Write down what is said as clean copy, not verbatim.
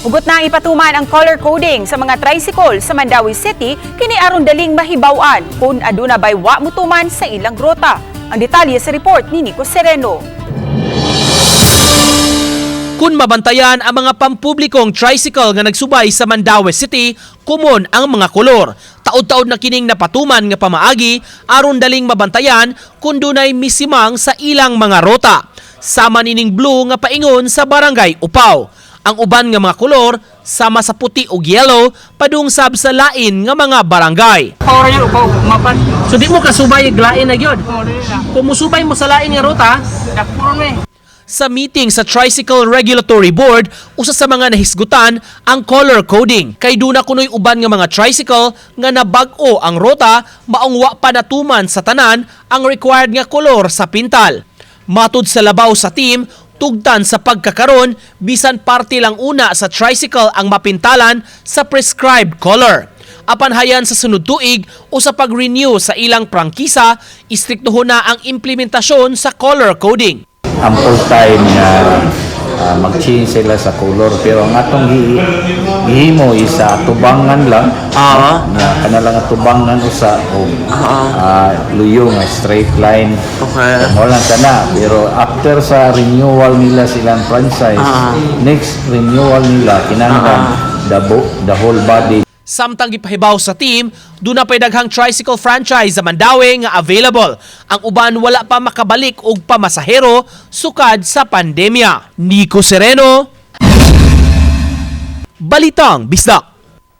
Hugot na ang ipatuman ang color coding sa mga tricycle sa Mandaue City kini aron daling mahibaw-an kung aduna bay wa mutuman sa ilang rota. Ang detalye sa report ni Nico Sereno. Kung mabantayan ang mga pampublikong tricycle nga nagsubay sa Mandaue City, kumon ang mga kolor. Taod-taod na kining napatuman nga pamaagi aron daling mabantayan kung dunay misimang sa ilang mga rota. Sama nining blue nga paingon sa Barangay Upaw. Ang uban nga mga kolor sama sa puti ug yellow padung sab sa lain nga mga barangay. Power yun, upaw, mapan. So di mo kasubay lain na gyud. Oo, dili na. Kung musubay mo sa lain nga rota, Dakpuro na eh. Sa meeting sa Tricycle Regulatory Board, usa sa mga nahisgutan ang color coding. Kay duna kunoy uban nga mga tricycle nga nabag-o ang rota, maong wa pa natuman sa tanan ang required nga kolor sa pintal. Matud sa labaw sa team, tugtan sa pagkakaron, bisan parte lang una sa tricycle ang mapintalan sa prescribed color. Apan hayan sa sunod tuig o sa pag-renew sa ilang prangkisa, istriktuhon na ang implementasyon sa color coding. Ample time na mag-change sila sa color, pero ang atong gihimo is sa atubangan lang na kana lang atubangan usa o luyo nga straight line. Mo lang kana, pero after sa renewal nila silang franchise, next renewal nila kinahanglan the whole body. Samtang gipahibaw sa team, duna pa'y daghang tricycle franchise sa Mandaue nga available. Ang uban wala pa makabalik og pamasahero sukad sa pandemya. Nico Sereno, Balitang Bisdak.